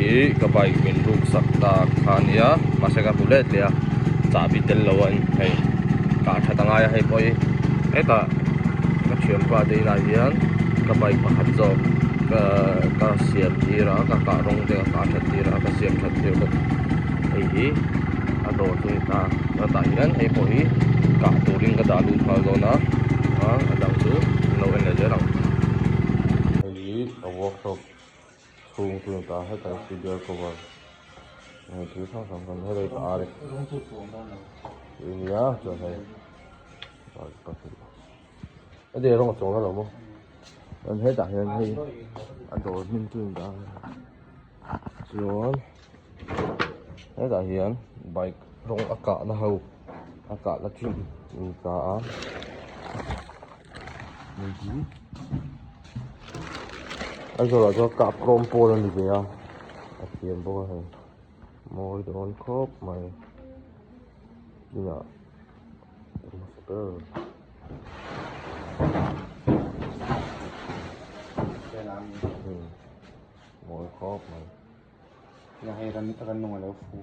hi ka bike min ruk sak ta kha a nia mahse ka hmu let leh a chahbi tel lo a hei kah that a ngai a hei pawh hi hetah ka thianpa te inah hian ka bike pakhat zawk ka ka siam tir a ka kah rawng te ka kah that tir a ka siam that tir bawk hei hi a dawr chu a ni ta hetah hian hei pawh hi kah turin ka dah lut nghal dawn a a dang chu an lo en leh zel ang hei hi a workshop chhung chu a ni ta hetah hian cbr cover hei thil hrang hrang kan helai ka ar e nia chuan hei a de rawng a chuang lo maw chuan hetah hian hei a dawr hming chu a ni ta chuan hetah hian bike rawng a kahna ho a kahna thin a ni ta a hei hi a zawrah chuan kah chrome pawl a ni ve a a thiam bawk a hei mawi dawn khawp mai inah hmasa ber. Mawi khawp mai. Hei rannung a lo fu.